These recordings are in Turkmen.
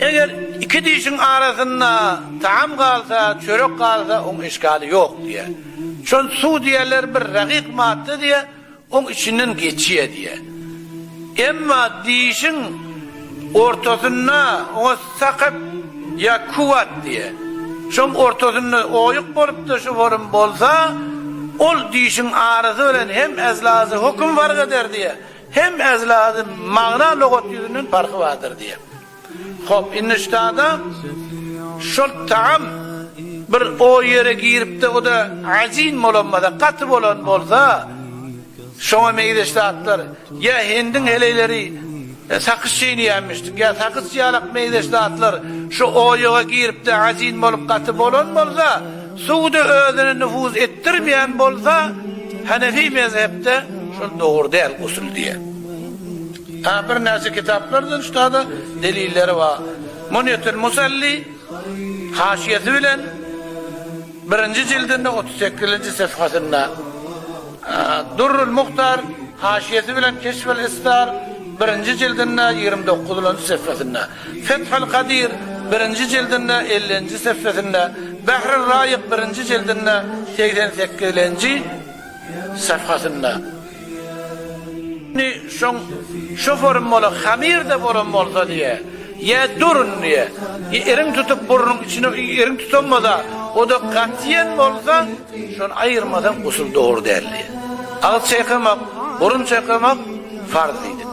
Eger iki dişiň arasynda tagam galsa, çörek galsa, oň işgaly ýok diýýär. Şon suw diýerler bir ragyk madda diýýär, oň içinden geçýär diýýär. Emma dişiň ortasynda oňa sakyp ýa kuwat diýýär. Şoň ortasynda oýuk bolupda şu forum bolsa, ol dişiň arasy bilen hem ezlazy höküm fark eder diýýär. Hem ezlazy magna lugat ýüzünden parhy bardyr diýýär. Hop, indi ştada şol tagam bir o ýere giripde o-da ajin bolan bolsa, gaty bolan bolsa, şoňa meňzeş zatlar, ýa hindiň heleýleri sakyç çeýneýänmişdik, ýa sakyç ýalak meňzeş zatlar şu oýuga giripde ajin bolup gaty bolan bolsa, suwda özüne nüfuz etdirmeýän bolsa, Hanefi mezhepde şol dogry däl gusul diýýär. Ha birnäçe kitaplardan şutada delilleri bar. Munýetül Musalli haşiýesi bilen birinji jildinde 38-nji sefhasynda. Durrul Muhtar haşiýesi bilen Keşfül Istar birinji jildinde 29-njy sefhasynda. Fethül Kadir birinji jildinde 50-nji sefhasynda. Behrül Raýyk birinji jildinde 88-nji safhasynda. Indi şoň şoferim bola hamir-de bolan bolsa diýýä. Ýa durun diýýä. Ýa iriň tutup burnuň içine iriň tutan bolsa, o-da gatýan bolsa, şony aýyrmasaň gusul dogry däl diýýä. Agyz çaýkamak, burun çaýkamak farz diýdik.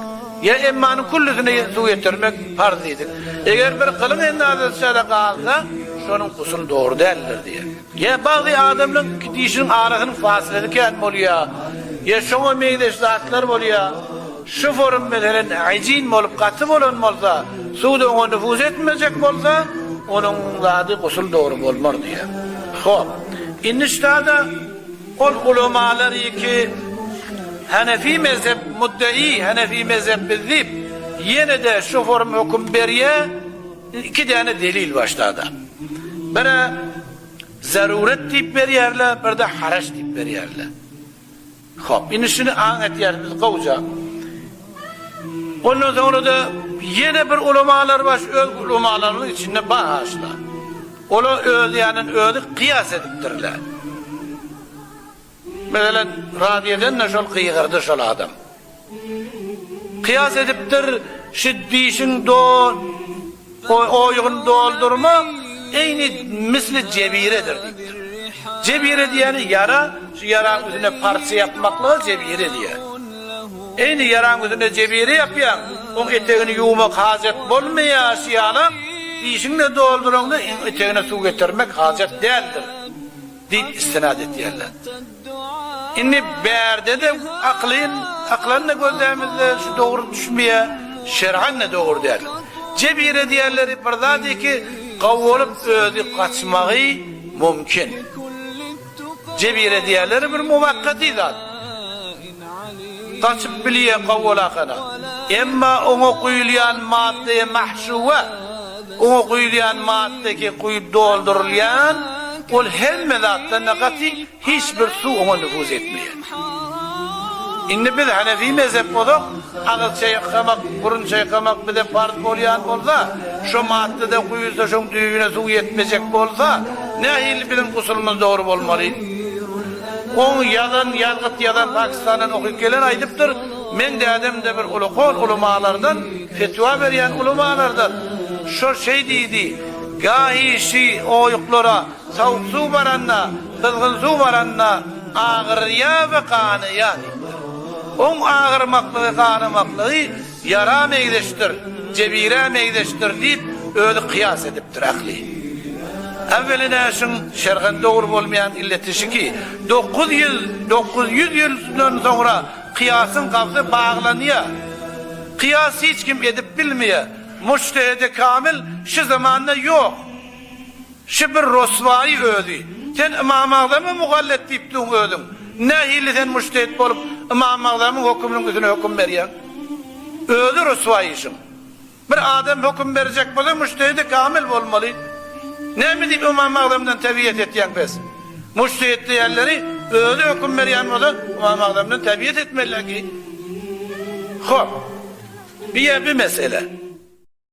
Ýa emmanyň küllüsine suw ýetirmek farz diýdik. Eger bir gylyň endazasy-da galsa, şonuň gusul dogry däldir diýýä. Ýa bagzy adamlaň iki dişiniň arasynyň fasylesi kän bolýa, ýa şoňa meňzeş zatlar bolýa. Şu forum meselen ajin bolup gaty bolan bolsa, suwda oňa nüfuz etmejek bolsa, onuň zady gusul dogry bolmar diýýä. Hop. Indi ştada ol ulamalar ki Hanefi mezhep muddei Hanefi mezhep biz diýip, ýene-de şu forum höküm berýä. Iki däne delil bar ştada. Biri zaruret diýip berýärler, birde haraç diýip berýärler. Hop, indi şuny aň etýäris biz gowja. Ondan soňra-da ýene bir ulamalar bar, şu öz ulamalarymyzyň içinde bar haşla. Olar öz ýanyndan özi kyýas edipdirler. Meselem, radiýadan-da şol gygyrdy şol adam. Kyýas edipdir, şu dişiň do oýugyny doldurma eýni misli jebiredir diýipdir. Jebire diýýäni ýara, şu ýaraň üstüne parça ýapmaklyga jebire diýýär. Eýni ýaraň üstüne jebire ýapýaň, oň etegini ýuwmak hajat bolmaýar, şu ýalak dişiňi-de dolduraňda etegine suw getirmek hajat däldir. Diýip istinad etýärler. Indi bärde-de akylyn, akylan-da gözlämizde şu dogry düşmeýär, şer'an-da dogry däl. Jebire diýenleri bir zat ki, gawy bolup özi gaçmagy mümkin. Jebire diýenleri bir muwakgaty zat. Gaçyp bilýär gawy bolakana. Emma oňa guýulýan maddaýa mahşuwa, Oňa guýulýan madda ki guýup doldurylýan, ol hemme zatdan-da gaty, hiç bir suw oňa nüfuz etmeýär. Indi biz hanefi mezhep bolsak, agyz çaýkamak, burun çaýkamak bize parz bolýan bolsa, şo madda-da guýulsa şoň düýbüne suw ýetmejek bolsa, nähili biziň gusulymyz dogry bolmaly? Oň ýazan ýazgyt ýazan Pakistandan okyp gelen aýdypdyr, meň dädem-de bir ulukon ulamalardan, Fetwa berýän ulamalardan şol şeý diýdi, Gahi şi oýuklara sowuk suw baranda, gyzgyn suw baranda agyrýa we ganaýa diýipdir. Oň agyrmaklygy, ganamaklygy ýara meňzeşdir, jebirä meňzeşdir diýip özi kyýas edipdir ahli. Äwwelinä şuň şerhen dogry bolmaýan illeti şiki, 900, 900 ýyldan soňra Kyýasyň gabzy baglanýar. Kyýas hiç kim edip bilmeýär. Mujtehidi kamil şu zamanda ýok. Şu bir roswaýy özi. Sen Ymam Agzama mugallet diýipdiň özüň. Nähili sen mujtehit bolup Ymam Agzamyň höküminiň üstüne höküm berýäň? Özi roswaýy şuň. Bir adam höküm berjek bolsa mujtehidi kamil bolmaly. Näme diýip Ymam Agzamdan tebiýet etýäň pes? Mujtehit diýenleri özi höküm berýän bolsa Ymam Agzamdan tebiýet etmeliler ki. Hop. Biýe bir mesele.